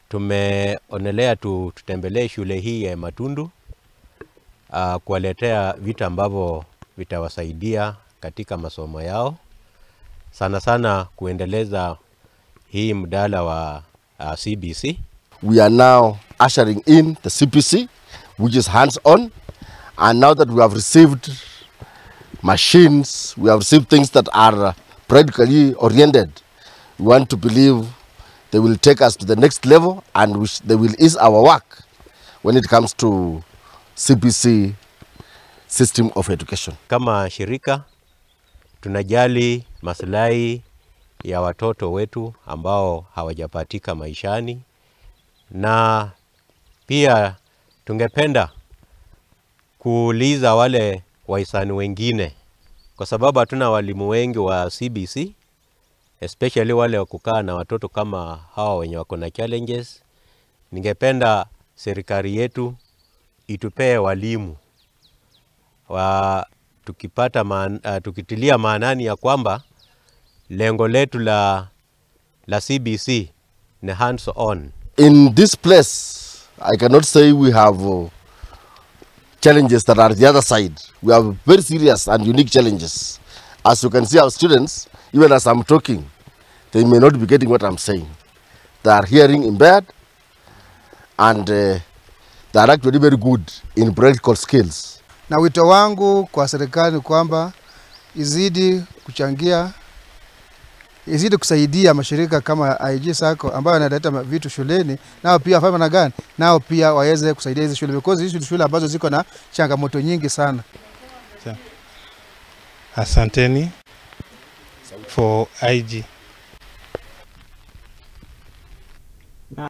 Tumeonelea tutembelee shule hii ya Matundu kuwaletea vitu ambavyo vitawasaidia katika masomo yao, sana sana kuendeleza hii mdala wa CBC. We are now ushering in the CBC, which is hands-on, and now that we have received machines, we have received things that are practically oriented. We want to believe they will take us to the next level, and they will ease our work when it comes to CBC system of education. Kama shirika tunajali maslahi ya watoto wetu ambao hawajapatika maishani, na pia tungependa kuuliza wale wahisani wengine, kwa sababu hatuna walimu wengi wa CBC, especially wale wa kukaa na watoto kama hawa wenye wako na challenges. Ningependa serikali yetu itupee walimu wa tukitilia maanani ya kwamba lengo letu la CBC ni hands on. In this place, I cannot say we have challenges that are the other side. We have very serious and unique challenges. As you can see, our students, even as I'm talking, they may not be getting what I'm saying. They are hearing impaired, and they are actually very good in practical skills. Na wito wangu kwa serikali kwamba izidi kuchangia, izidi kusaidia mashirika kama IG Sacco ambayo yanaleta vitu shuleni, nao pia wafanye na gani, nao pia waweze kusaidia hizi shule, because hizi shule ambazo ziko na changamoto nyingi sana. Asanteni for IG.